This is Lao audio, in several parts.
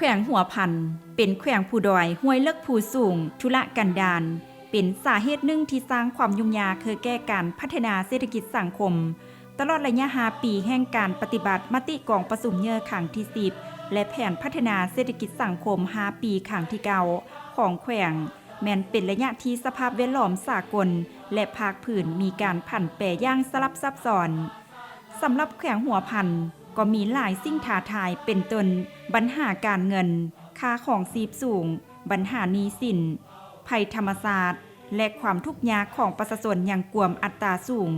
ແຂວງຫົວພັນ ເປັນແຂວງພູດອຍ ຫ້ວຍເລິກພູສູງ ທຸລະກັນດານ ເປັນສາເຫດໜຶ່ງທີ່ສ້າງຄວາມຫຍຸ້ງຍາກໃຫ້ແກ່ການພັດທະນາເສດຖະກິດສັງຄົມ. ຕະຫຼອດໄລຍະຫ້າປີແຫ່ງການປະຕິບັດມະຕິກອງປະຊຸມເຍີຄັ້ງທີສິບ ແລະ ແຜນພັດທະນາເສດຖະກິດສັງຄົມຫ້າປີຄັ້ງທີເກົ້າຂອງແຂວງ ແມ່ນເປັນໄລຍະທີ່ສະພາບແວດລ້ອມສາກົນ ແລະ ພາກພື້ນມີການຜັນແປຢ່າງສະຫຼັບຊັບຊ້ອນ. ສຳລັບແຂວງຫົວພັນ ກໍມີຫຼາຍສິ່ງທ້າທາຍ ເປັນຕົ້ນ ບັນຫາການເງິນ, ຄ່າຄອງຊີບສູງ, ບັນຫາໜີ້ສິນ, ໄພທຳມະຊາດ ແລະ ຄວາມທຸກຍາກຂອງປະຊາຊົນຍັງກວມອັດຕາສູງ.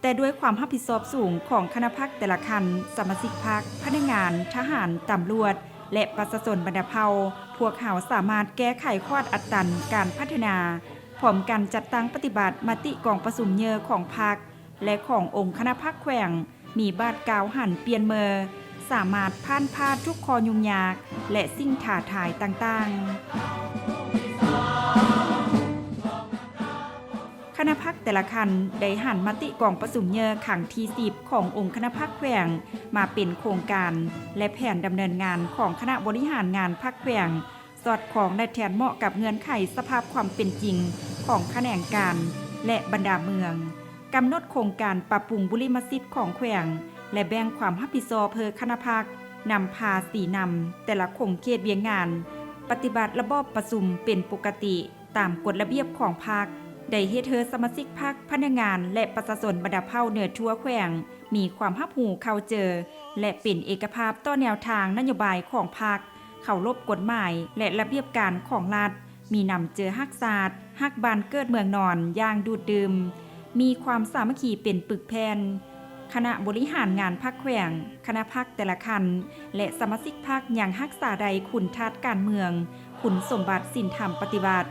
ແຕ່ດ້ວຍຄວາມຮັບຜິດຊອບສູງຂອງຄະນະພັກແຕ່ລະຂັ້ນ, ສະມາຊິກພັກ, ພະນັກງານ, ທະຫານ, ຕຳຫຼວດ ແລະ ປະຊາຊົນບັນດາເຜົ່າ, ພວກເຮົາສາມາດແກ້ໄຂຂວາດອັດຕັນການພັດທະນາ ພ້ອມກັນຈັດຕັ້ງປະຕິບັດມະຕິກອງປະຊຸມເຍີຂອງພັກ ແລະ ຂອງອົງຄະນະພັກແຂວງ ມີບາດກ້າວຫັນປ່ຽນເມີ, ສາມາດຜ່ານຜ່າທຸກຂໍ້ຫຍຸ້ງຍາກ ແລະ ສິ່ງທ້າທາຍຕ່າງໆ. ຄະນະພັກແຕ່ລະຂັ້ນໄດ້ຫັນມະຕິກອງປະຊຸມເຍີຄັ້ງທີສິບຂອງອົງຄະນະພັກແຂວງ ມາເປັນໂຄງການ ແລະ ແຜນດຳເນີນງານຂອງຄະນະບໍລິຫານງານພັກແຂວງ, ສອດຄ່ອງ ແລະ ແທດເໝາະກັບເງື່ອນໄຂສະພາບຄວາມເປັນຈິງຂອງຂະແໜງການ ແລະ ບັນດາເມືອງ, ກຳນົດໂຄງການປັບປຸງບຸລິມະສິດຂອງແຂວງ ແລະ ແບ່ງຄວາມຮັບຜິດຊອບໃຫ້ຄະນະພັກນຳພາຊີ້ນຳແຕ່ລະຂົງເຂດວຽກງານ, ປະຕິບັດລະບອບປະຊຸມເປັນປົກກະຕິຕາມກົດລະບຽບຂອງພັກ, ໄດ້ເຮັດໃຫ້ສະມາຊິກພັກ, ພະນັກງານ ແລະ ປະຊາຊົນບັນດາເຜົ່າເໜືອທົ່ວແຂວງ ມີຄວາມຮັບຮູ້ເຂົ້າໃຈ ແລະ ເປັນເອກະພາບຕໍ່ແນວທາງນະໂຍບາຍຂອງພັກ, ເຄົາລົບກົດໝາຍ ແລະ ລະບຽບການຂອງລັດ, ມີນ້ຳໃຈຮັກຊາດ, ຮັກບ້ານເກີດເມືອງນອນຢ່າງດູດດື່ມ, ມີຄວາມສາມັກຄີເປັນປຶກແຜ່ນ. ຄະນະບໍລິຫານງານພັກແຂວງ, ຄະນະພັກແຕ່ລະຂັ້ນ ແລະ ສະມາຊິກພັກຍັງຮັກສາໄດ້ຄຸນທາດການເມືອງ, ຄຸນສົມບັດສິນທຳປະຕິວັດ,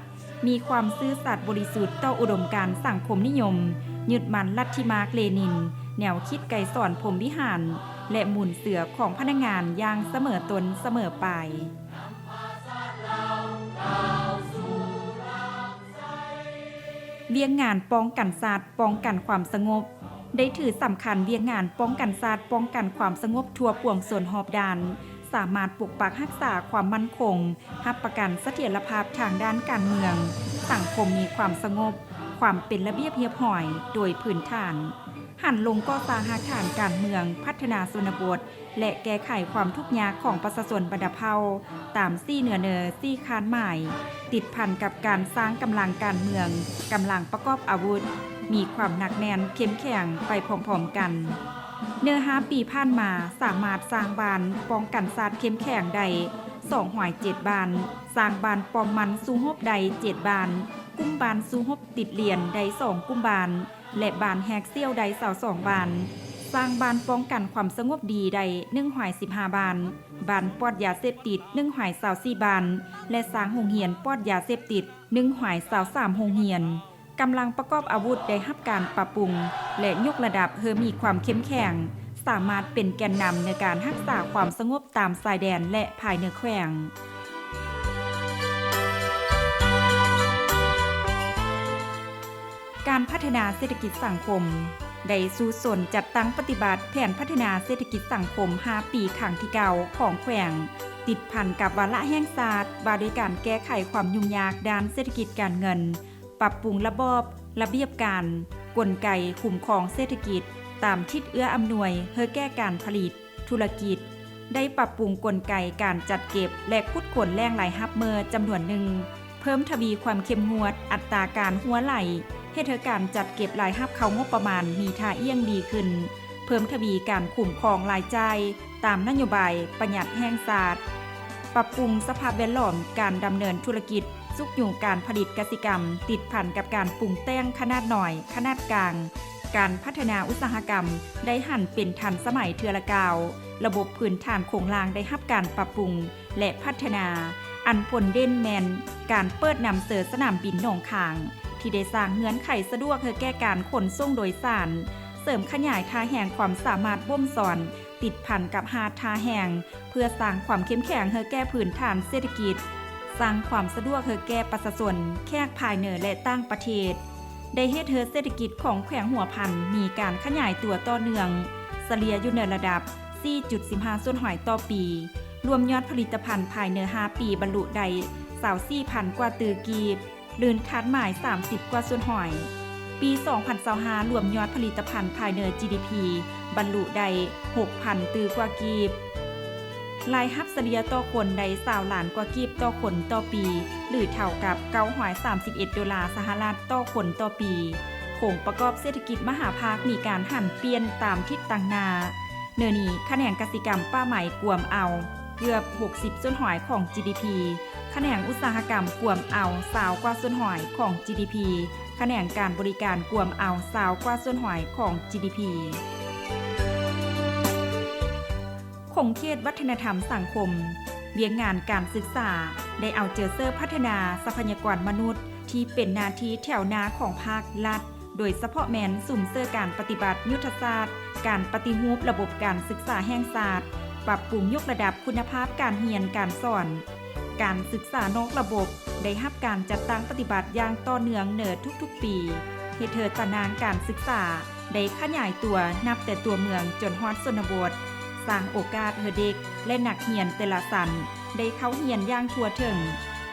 ມີຄວາມຊື່ສັດບໍລິສຸດຕໍ່ອຸດົມການສັງຄົມນິຍົມ, ຍຶດໝັ້ນລັດທິມາກເລນິນ, ແນວຄິດໄກສອນພົມວິຫານ ແລະ ມູນເຊື້ອຂອງພະນັກງານຢ່າງສະເໝີຕົ້ນສະເໝີປາຍ. ວຽກງານປ້ອງກັນຊາດ, ປ້ອງກັນຄວາມສະຫງົບ ໄດ້ຖືສຳຄັນວຽກງານປ້ອງກັນຊາດ, ປ້ອງກັນຄວາມສະຫງົບທົ່ວປວງຊົນຮອບດ້ານ, ສາມາດປົກປັກຮັກສາຄວາມໝັ້ນຄົງ, ຮັບປະກັນສະຖຽນລະພາບທາງດ້ານການເມືອງ, ສັງຄົມມີຄວາມສະຫງົບ, ຄວາມເປັນລະບຽບຮຽບຮ້ອຍໂດຍພື້ນຖານ, ຫັນລົງກໍ່ສ້າງຮາກຖານການເມືອງ, ພັດທະນາຊົນນະບົດ ແລະ ແກ້ໄຂຄວາມທຸກຍາກຂອງປະຊາຊົນບັນດາເຜົ່າ ຕາມສີ່ເນື້ອເນີ, ສີ່ຄາດໝາຍ, ຕິດພັນກັບການສ້າງກຳລັງການເມືອງ, ກຳລັງປະກອບອາວຸດ ມີຄວາມໜັກແໜ້ນເຂັ້ມແຂງໄປພ້ອມໆກັນ. ເນີຫ້າປີຜ່ານມາ ສາມາດສ້າງບ້ານປ້ອງກັນຊາດເຂັ້ມແຂງໄດ້ສອງຮ້ອຍເຈັດບ້ານ, ສ້າງບ້ານປ້ອມໝັ້ນສູ້ຮົບໄດ້ເຈັດບ້ານ, ກຸ່ມບ້ານສູ້ຮົບຕິດລຽນໄດ້ສອງກຸ່ມບ້ານ ແລະ ບ້ານແຮກສ່ຽວໄດ້ຊາວສອງບ້ານ, ສ້າງບ້ານປ້ອງກັນຄວາມສະຫງົບດີໄດ້ໜຶ່ງຮ້ອຍສິບຫ້າບ້ານ, ບ້ານປອດຢາເສບຕິດໜຶ່ງຮ້ອຍຊາວສີ່ບ້ານ ແລະ ສ້າງໂຮງຮຽນປອດຢາເສບຕິດໜຶ່ງຮ້ອຍຊາວສາມໂຮງຮຽນ. ກຳລັງປະກອບອາວຸດໄດ້ຮັບການປັບປຸງ ແລະ ຍົກລະດັບໃຫ້ມີຄວາມເຂັ້ມແຂງ, ສາມາດເປັນແກນນຳໃນການຮັກສາຄວາມສະຫງົບຕາມຊາຍແດນ ແລະ ພາຍໃນແຂວງ. ການພັດທະນາເສດຖະກິດສັງຄົມ ໄດ້ສູ້ຊົນຈັດຕັ້ງປະຕິບັດແຜນພັດທະນາເສດຖະກິດສັງຄົມຫ້າປີຄັ້ງທີເກົ້າຂອງແຂວງ, ຕິດພັນກັບວາລະແຫ່ງຊາດວ່າດ້ວຍການແກ້ໄຂຄວາມຫຍຸ້ງຍາກດ້ານເສດຖະກິດການເງິນ, ປັບປຸງລະບອບ, ລະບຽບການ, ກົນໄກຄຸ້ມຄອງເສດຖະກິດ ຕາມທິດເອື້ອອຳນວຍໃຫ້ແກ່ການຜະລິດ, ທຸລະກິດ, ໄດ້ປັບປຸງກົນໄກການຈັດເກັບ ແລະ ຂຸດຄົ້ນແຫຼ່ງລາຍຮັບເມີຈຳນວນໜຶ່ງ, ເພີ່ມທະວີຄວາມເຂັ້ມງວດອັດຕາການຮົ່ວໄຫຼ, ເຮັດໃຫ້ການຈັດເກັບລາຍຮັບເຂົ້າງົບປະມານມີທ່າອ່ຽງດີຂຶ້ນ, ເພີ່ມທະວີການຄຸ້ມຄອງລາຍຈ່າຍຕາມນະໂຍບາຍປະຢັດແຫ່ງຊາດ, ປັບປຸງສະພາບແວດລ້ອມການດຳເນີນທຸລະກິດ, ຊຸກຍູ້ການຜະລິດກະສິກຳ, ຕິດພັນກັບການປຸງແຕ່ງຂະໜາດນ້ອຍ, ຂະໜາດກາງ, ການພັດທະນາອຸດສາຫະກຳໄດ້ຫັນເປັນທັນສະໄໝເທື່ອລະກ້າວ, ລະບົບພື້ນຖານໂຄງລ່າງໄດ້ຮັບການປັບປຸງ ແລະ ພັດທະນາ, ອັນຜົນເດັ່ນແມ່ນການເປີດນຳເຊີສະໜາມບິນໜອງຄາງ ທີ່ໄດ້ສ້າງເງື່ອນໄຂສະດວກໃຫ້ແກ່ການຂົນສົ່ງໂດຍສານ, ເສີມຂະຫຍາຍທ່າແຮງຄວາມສາມາດບົ່ມຊ້ອນ ຕິດພັນກັບຫ້າທ່າແຮງ ເພື່ອສ້າງຄວາມເຂັ້ມແຂງໃຫ້ແກ່ພື້ນຖານເສດຖະກິດ, ສ້າງຄວາມສະດວກໃຫ້ແກ່ປະຊາຊົນ, ແຂກພາຍໃນ ແລະ ຕ່າງປະເທດ, ໄດ້ເຮັດໃຫ້ເສດຖະກິດຂອງແຂວງຫົວພັນມີການຂະຫຍາຍຕົວຕໍ່ເນື່ອງ, ສະເລ່ຍຢູ່ໃນລະດັບສີ່ຈຸດສິບຫ້າສ່ວນຮ້ອຍຕໍ່ປີ, ລວມຍອດຜະລິດຕະພັນພາຍໃນຫ້າປີບັນລຸໄດ້ຊາວສີ່ພັນກວ່າຕື້ກີບ, ລື່ນຄາດໝາຍສາມສິບກວ່າສ່ວນຮ້ອຍ. ປີສອງພັນຊາວຫ້າ ລວມຍອດຜະລິດຕະພັນພາຍໃນ ຈີດີພີ ບັນລຸໄດ້ຫົກພັນຕື້ກວ່າກີບ. ລາຍຮັບສະເລ່ຍຕໍ່ຄົນໄດ້ຊາວລ້ານກວ່າກີບຕໍ່ຄົນຕໍ່ປີ ຫຼື ເທົ່າກັບເກົ້າຮ້ອຍສາມສິບເອັດໂດລາສະຫະລັດຕໍ່ຄົນຕໍ່ປີ. ໂຄງປະກອບເສດຖະກິດມະຫາພາກມີການຫັນປ່ຽນຕາມທິດຕາງໜ້າ. ເໜືອນີ້ ຂະແໜງກະສິກຳປ່າໄມ້ກວມເອົາເກືອບຫົກສິບສ່ວນຮ້ອຍຂອງ ຈີດີພີ, ຂະແໜງອຸດສາຫະກຳກວມເອົາຊາວກວ່າສ່ວນຮ້ອຍຂອງ ຈີດີພີ, ຂະແໜງການບໍລິການກວມເອົາຊາວກວ່າສ່ວນຮ້ອຍຂອງ ຈີດີພີ. ຂົງເຂດວັດທະນະທຳສັງຄົມ, ວຽກງານການສຶກສາໄດ້ເອົາໃຈໃສ່ພັດທະນາຊັບພະຍາກອນມະນຸດ ທີ່ເປັນໜ້າທີ່ແຖວໜ້າຂອງພາກລັດ, ໂດຍສະເພາະແມ່ນສຸມເສີການປະຕິບັດຍຸດທະສາດການປະຕິຮູບລະບົບການສຶກສາແຫ່ງຊາດ, ປັບປຸງຍົກລະດັບຄຸນນະພາບການຮຽນການສອນ. ການສຶກສານອກລະບົບໄດ້ຮັບການຈັດຕັ້ງປະຕິບັດຢ່າງຕໍ່ເນື່ອງໃນທຸກໆປີ, ເຮັດໃຫ້ຕາໜ່າງການສຶກສາໄດ້ຂະຫຍາຍຕົວນັບແຕ່ຕົວເມືອງຈົນຮອດຊົນນະບົດ, ສ້າງໂອກາດໃຫ້ເດັກ ແລະ ນັກຮຽນແຕ່ລະຊັ້ນໄດ້ເຂົ້າຮຽນຢ່າງທົ່ວເຖິງ.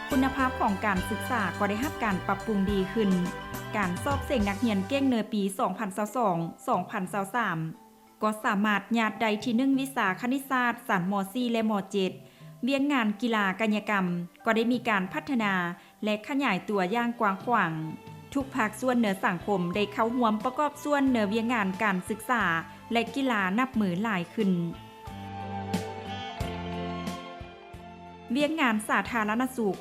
ຄຸນນະພາບຂອງການສຶກສາກໍໄດ້ຮັບການປັບປຸງດີຂຶ້ນ. ການສອບເສັງນັກຮຽນເກັ່ງໃນປີສອງພັນຊາວສອງ ສອງພັນຊາວສາມ ກໍສາມາດຍາດໄດ້ທີໜຶ່ງວິຊາຄະນິດສາດຊັ້ນ ມ.ສີ່ ແລະ ມ.ເຈັດ. ວຽກງານກິລາກາຍະກຳກໍໄດ້ມີການພັດທະນາ ແລະ ຂະຫຍາຍຕົວຢ່າງກວ້າງຂວາງ. ທຸກພາກສ່ວນໃນສັງຄົມໄດ້ເຂົ້າຮ່ວມປະກອບສ່ວນໃນວຽກງານການສຶກສາ ແລະ ກິລານັບມື້ຫຼາຍຂຶ້ນ. ວຽກງານສາທາລະນະສຸກ,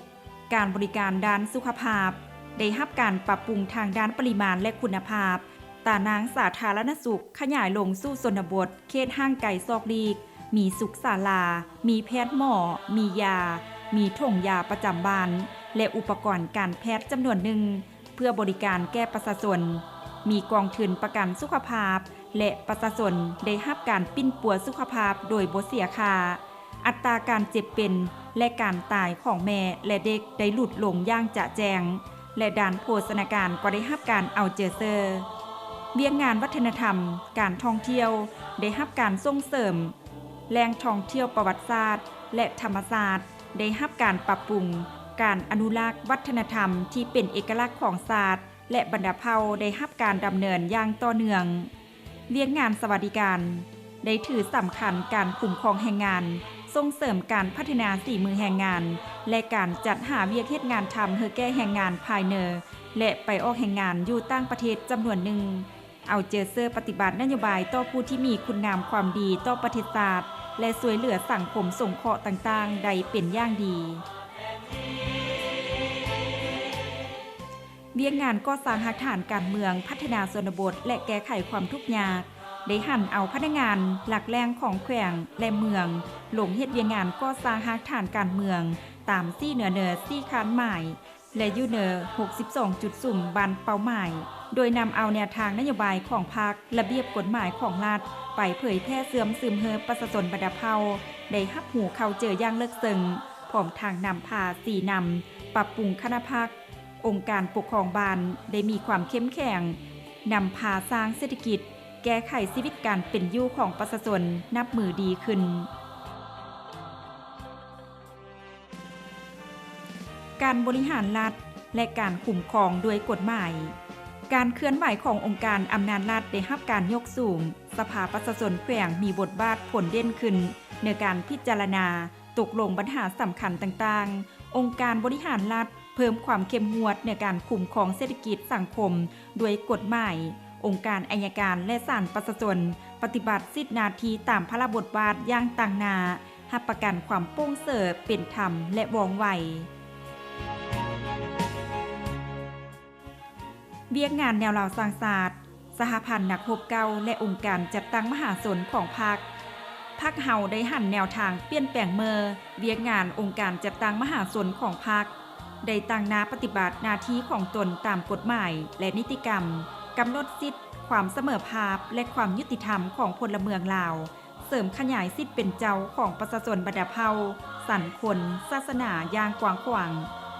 ການບໍລິການດ້ານສຸຂະພາບ ໄດ້ຮັບການປັບປຸງທາງດ້ານປະລິມານ ແລະ ຄຸນນະພາບ. ຕາໜ່າງສາທາລະນະສຸກຂະຫຍາຍລົງສູ່ຊົນນະບົດ, ເຂດຫ່າງໄກສອກຫຼີກ, ມີສຸກສາລາ, ມີແພດໝໍ, ມີຢາ, ມີຖົງຢາປະຈຳບ້ານ ແລະ ອຸປະກອນການແພດຈຳນວນໜຶ່ງ ເພື່ອບໍລິການແກ່ປະຊາຊົນ, ມີກອງທຶນປະກັນສຸຂະພາບ ແລະ ປະຊາຊົນໄດ້ຮັບການປິ່ນປົວສຸຂະພາບໂດຍບໍ່ເສຍຄ່າ. ອັດຕາການເຈັບເປັນ ແລະ ການຕາຍຂອງແມ່ ແລະ ເດັກໄດ້ຫຼຸດລົງຢ່າງຈະແຈ້ງ ແລະ ດ້ານໂພຊະນາການກໍໄດ້ຮັບການເອົາໃຈໃສ່. ວຽກງານວັດທະນະທຳ, ການທ່ອງທ່ຽວໄດ້ຮັບການສົ່ງເສີມ. ແຫຼ່ງທ່ອງທ່ຽວປະຫວັດສາດ ແລະ ທຳມະຊາດໄດ້ຮັບການປັບປຸງ, ການອະນຸລັກວັດທະນະທຳທີ່ເປັນເອກະລັກຂອງຊາດ ແລະ ບັນດາເຜົ່າໄດ້ຮັບການດຳເນີນຢ່າງຕໍ່ເນື່ອງ. ວຽກງານສະຫວັດດີການໄດ້ຖືສຳຄັນການຄຸ້ມຄອງແຮງງານ, ສົ່ງເສີມການພັດທະນາສີມືແຮງງານ ແລະ ການຈັດຫາວຽກເຮັດງານທຳໃຫ້ແກ່ແຮງງານພາຍໃນ ແລະ ໄປອອກແຮງງານຢູ່ຕ່າງປະເທດຈຳນວນໜຶ່ງ. ເອົາໃຈໃສ່ປະຕິບັດນະໂຍບາຍຕໍ່ຜູ້ທີ່ມີຄຸນງາມຄວາມດີຕໍ່ປະເທດຊາດ ແລະ ຊ່ວຍເຫຼືອສັງຄົມສົງເຄາະຕ່າງໆໄດ້ເປັນຢ່າງດີ. ວຽກງານກໍ່ສ້າງຮາກຖານການເມືອງ, ພັດທະນາຊົນນະບົດ ແລະ ແກ້ໄຂຄວາມທຸກຍາກ ໄດ້ຫັນເອົາພະນັກງານຫຼັກແຫຼ່ງຂອງແຂວງ ແລະ ເມືອງ ລົງເຮັດວຽກງານກໍ່ສ້າງຮາກຖານການເມືອງ ຕາມສີ່ເນື້ອເນີ ສີ່ຄາດໝາຍ ແລະ ຢູ່ໃນຫົກສິບສອງຈຸດສຸມບ້ານເປົ້າໝາຍ, ໂດຍນຳເອົາແນວທາງນະໂຍບາຍຂອງພັກ, ລະບຽບກົດໝາຍຂອງລັດ ໄປເຜີຍແຜ່ເຊື່ອມຊຶມໃຫ້ປະຊາຊົນບັນດາເຜົ່າໄດ້ຮັບຮູ້ເຂົ້າໃຈຢ່າງເລິກເຊິ່ງ, ພ້ອມທັງນຳພາຊີ້ນຳປັບປຸງຄະນະພັກ, ອົງການປົກຄອງບ້ານໄດ້ມີຄວາມເຂັ້ມແຂງ, ນຳພາສ້າງເສດຖະກິດ, ແກ້ໄຂຊີວິດການເປັນຢູ່ຂອງປະຊາຊົນນັບມື້ດີຂຶ້ນ. ການບໍລິຫານລັດ ແລະ ການຄຸ້ມຄອງດ້ວຍກົດໝາຍ. ການເຄື່ອນໄຫວຂອງອົງການອຳນາດລັດໄດ້ຮັບການຍົກສູງ, ສະພາປະຊາຊົນແຂວງມີບົດບາດພົ້ນເດັ່ນຂຶ້ນໃນການພິຈາລະນາ, ຕົກລົງບັນຫາສຳຄັນຕ່າງໆ. ອົງການບໍລິຫານລັດເພີ່ມຄວາມເຂັ້ມງວດໃນການຄຸ້ມຄອງເສດຖະກິດສັງຄົມດ້ວຍກົດໝາຍ. ອົງການໄອຍະການ ແລະ ສານປະຊາຊົນ ປະຕິບັດສິດໜ້າທີ່ຕາມພາລະບົດບາດຢ່າງຕັ້ງໜ້າ, ຮັບປະກັນຄວາມໂປ່ງເສີ, ເປັນທຳ ແລະ ວ່ອງໄວ. ວຽກງານແນວລາວສ້າງຊາດ, ສະຫະພັນນັກຮົບເກົ່າ ແລະ ອົງການຈັດຕັ້ງມະຫາຊົນຂອງພັກ. ພັກເຮົາໄດ້ຫັນແນວທາງປ່ຽນແປງເມືອ, ວຽກງານອົງການຈັດຕັ້ງມະຫາຊົນຂອງພັກ ໄດ້ຕັ້ງໜ້າປະຕິບັດໜ້າທີ່ຂອງຕົນຕາມກົດໝາຍ ແລະ ນິຕິກຳ, ກຳນົດສິດ, ຄວາມສະເໝີພາບ ແລະ ຄວາມຍຸຕິທຳຂອງພົນລະເມືອງລາວ, ເສີມຂະຫຍາຍສິດເປັນເຈົ້າຂອງປະຊາຊົນບັນດາເຜົ່າ, ສັນຄົນ, ສາສະໜາຢ່າງກວ້າງຂວາງ,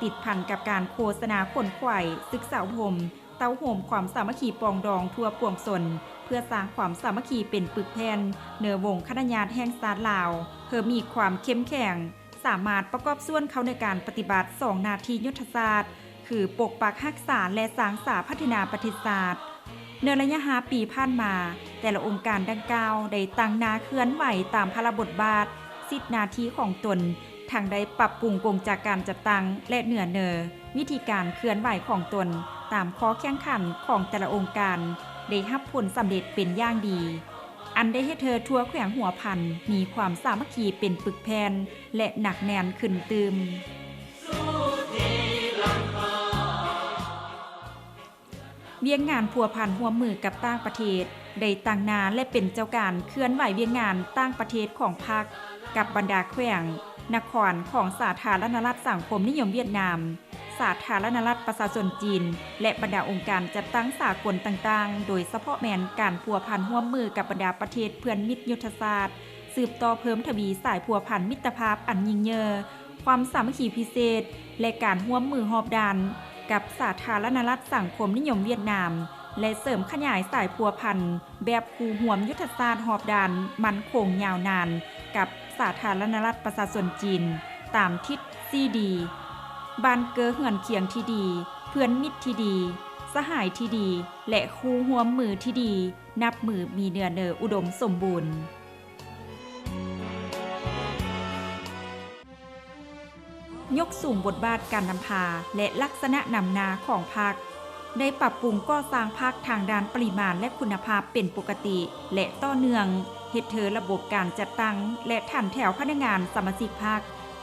ຕິດພັນກັບການໂຄສະນາຂົນຂວາຍ, ສຶກສາອົບຮົມ, ເຕົ້າໂຮມຄວາມສາມັກຄີປອງດອງທົ່ວປວງຊົນ, ເ ພື່ອສ້າງຄວາມສາມັກຄີເປັນປຶກແຜ່ນໃນວົງຄະນະຍາດແຫ່ງຊາດລາວ ເພື່ອມີຄວາມເຂັ້ມແຂງ, ສາມາດປະກອບສ່ວນເຂົ້າໃນການປະຕິບັດສອງໜ້າທີ່ຍຸດທະສາດ ຄືປົກປັກຮັກສາ ແລະ ສ້າງສາພັດທະນາປະເທດຊາດ. ໃນໄລຍະຫ້າປີຜ່ານມາ, ແຕ່ລະອົງການດັ່ງກ່າວໄດ້ຕັ້ງໜ້າເຄື່ອນໄຫວຕາມພາລະບົດບາດ, ສິດໜ້າທີ່ຂອງຕົນ, ທັງໄດ້ປັບປຸງກົງຈັກການຈັດຕັ້ງ ແລະ ເນື້ອເນີ ວິທີການເຄື່ອນໄຫວຂອງຕົນຕາມຂໍ້ແຂ່ງຂັນຂອງແຕ່ລະອົງການ ໄດ້ຮັບຜົນສຳເລັດເປັນຢ່າງດີ, ອັນໄດ້ເຮັດໃຫ້ທົ່ວແຂວງຫົວພັນມີຄວາມສາມັກຄີເປັນປຶກແຜ່ນ ແລະ ໜັກແໜ້ນຂຶ້ນຕື່ມ. ວຽກງານພົວພັນຮ່ວມມືກັບຕ່າງປະເທດ ໄດ້ຕັ້ງໜ້າ ແລະ ເປັນເຈົ້າການເຄື່ອນໄຫວວຽກງານຕ່າງປະເທດຂອງພັກ ກັບບັນດາແຂວງ, ນະຄອນຂອງສາທາລະນະລັດສັງຄົມນິຍົມຫວຽດນາມ, ສາທາລະນະລັດປະຊາຊົນຈີນ ແລະ ບັນດາອົງການຈັດຕັ້ງສາກົນຕ່າງໆ, ໂດຍສະເພາະແມ່ນການພົວພັນຮ່ວມມືກັບບັນດາປະເທດເພື່ອນມິດຍຸດທະສາດ, ສືບຕໍ່ເພີ່ມທະວີສາຍພົວພັນມິດຕະພາບອັນຍິ່ງໃຫຍ່, ຄວາມສາມັກຄີພິເສດ ແລະ ການຮ່ວມມືຮອບດ້ານກັບສາທາລະນະລັດສັງຄົມນິຍົມຫວຽດນາມ ແລະ ເສີມຂະຫຍາຍສາຍພົວພັນແບບຄູ່ຮ່ວມຍຸດທະສາດຮອບດ້ານໝັ້ນຄົງຍາວນານກັບສາທາລະນະລັດປະຊາຊົນຈີນ ຕາມທິດສີ່ດີ ບ້ານເກີເຮືອນຄຽງທີ່ດີ, ເພື່ອນມິດທີ່ດີ, ສະຫາຍທີ່ດີ ແລະ ຄູ່ຮ່ວມມືທີ່ດີ ນັບມື້ມີເນື້ອເນີອຸດົມສົມບູນ. ຍົກສູງບົດບາດການນຳພາ ແລະ ລັກສະນະນຳໜ້າຂອງພັກ, ໄດ້ປັບປຸງກໍ່ສ້າງພັກທາງດ້ານປະລິມານ ແລະ ຄຸນນະພາບເປັນປົກກະຕິ ແລະ ຕໍ່ເນື່ອງ, ເຮັດໃຫ້ລະບົບການຈັດຕັ້ງ ແລະ ຖັນແຖວພະນັກງານສະມາຊິກພັກ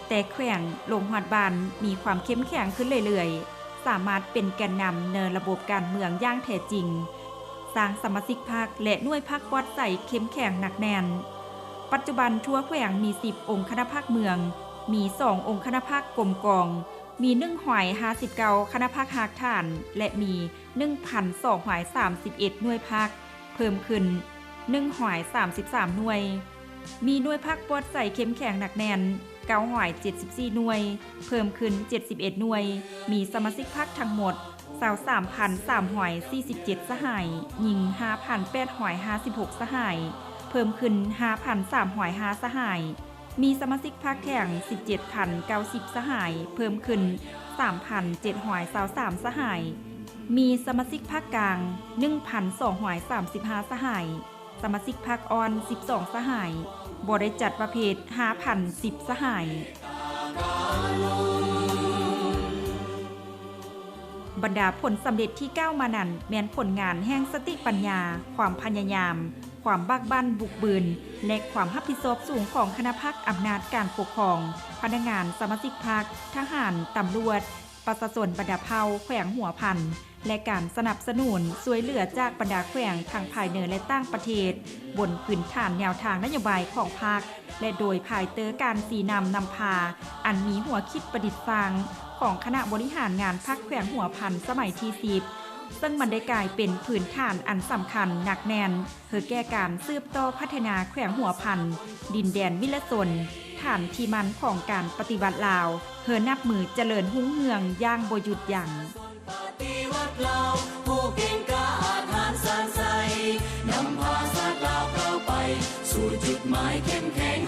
ແຕ່ແຂວງລົງຮອດບ້ານມີຄວາມເຂັ້ມແຂງຂຶ້ນເລື້ອຍໆ, ສາມາດເປັນແກນນຳໃນລະບົບການເມືອງຢ່າງແທ້ຈິງ, ສ້າງສະມາຊິກພັກ ແລະ ໜ່ວຍພັກປອດໃສເຂັ້ມແຂງໜັກແໜ້ນ. ປັດຈຸບັນທົ່ວແຂວງມີສິບອົງຄະນະພັກເມືອງ, ມີສອງອົງຄະນະພັກກົມກອງ, ມີໜຶ່ງຮ້ອຍຫ້າສິບເກົ້າຄະນະພັກຮາກຖານ ແລະ ມີໜຶ່ງພັນສອງຮ້ອຍສາມສິບເອັດໜ່ວຍພັກ, ເພີ່ມຂຶ້ນໜຶ່ງຮ້ອຍສາມສິບສາມໜ່ວຍ, ມີໜ່ວຍພັກປອດໃສເຂັ້ມແຂງໜັກແໜ້ນເກົ້າຮ້ອຍເຈັດສິບສີ່ໜ່ວຍ, ເພີ່ມຂຶ້ນເຈັດສິບເອັດໜ່ວຍ, ມີສະມາຊິກພັກທັງໝົດຊາວສາມພັນສາມຮ້ອຍສີ່ສິບເຈັດສະຫາຍ, ຍິງຫ້າພັນແປດຮ້ອຍຫ້າສິບຫົກສະຫາຍ, ເພີ່ມຂຶ້ນຫ້າພັນສາມຮ້ອຍຫ້າສະຫາຍ, ມີສະມາຊິກພັກແຂວງສິບເຈັດພັນເກົ້າສິບສະຫາຍ, ເພີ່ມຂຶ້ນສາມພັນເຈັດຮ້ອຍຊາວສາມສະຫາຍ, ມີສະມາຊິກພັກກາງໜຶ່ງພັນສອງຮ້ອຍສາມສິບຫ້າສະຫາຍ, ສະມາຊິກພັກອ່ອນສິບສອງສະຫາຍ, ບໍ່ໄດ້ຈັດປະເພດຫ້າພັນສິບສະຫາຍ. ບັນດາຜົນສຳເລັດທີ່ກ່າວມານັ້ນ ແມ່ນຜົນງານແຫ່ງສະຕິປັນຍາ, ຄວາມພະຍາຍາມ, ຄວາມບາກບັ້ນບຸກບືນ ແລະ ຄວາມຮັບຜິດຊອບສູງຂອງຄະນະພັກອຳນາດການປົກຄອງ, ພະນັກງານ, ສະມາຊິກພັກ, ທະຫານ, ຕຳຫຼວດ, ປະຊາຊົນບັນດາເຜົ່າແຂວງຫົວພັນ ແລະ ການສະໜັບສະໜູນຊ່ວຍເຫຼືອຈາກບັນດາແຂວງທັງພາຍໃນ ແລະ ຕ່າງປະເທດ, ບົນພື້ນຖານແນວທາງນະໂຍບາຍຂອງພັກ ແລະ ໂດຍພາຍໃຕ້ການຊີ້ນຳນຳພາ ອັນມີຫົວຄິດປະດິດສ້າງຂອງຄະນະບໍລິຫານງານພັກແຂວງຫົວພັນສະໄໝທີສິບ ເຊິ່ງມັນໄດ້ກາຍເປັນພື້ນຖານອັນສຳຄັນໜັກແໜ້ນ ເພື່ອແກ່ການສືບຕໍ່ພັດທະນາແຂວງຫົວພັນ, ດິນແດນວິລະຊົນ, ຖານທີ່ໝັ້ນຂອງການປະຕິວັດລາວ, ເພື່ອນັບມື້ຈະເລີນຮຸ່ງເຮືອງຢ່າງບໍ່ຢຸດຢັ້ງ. ປະຕິວັດລາວ ຜູ້ເກັ່ງກ້າອາດຫານຊານໄຊ ນຳພາຊາດລາວກ້າວໄປ ສູ່ຈຸດໝາຍເຂັ້ມແຂງ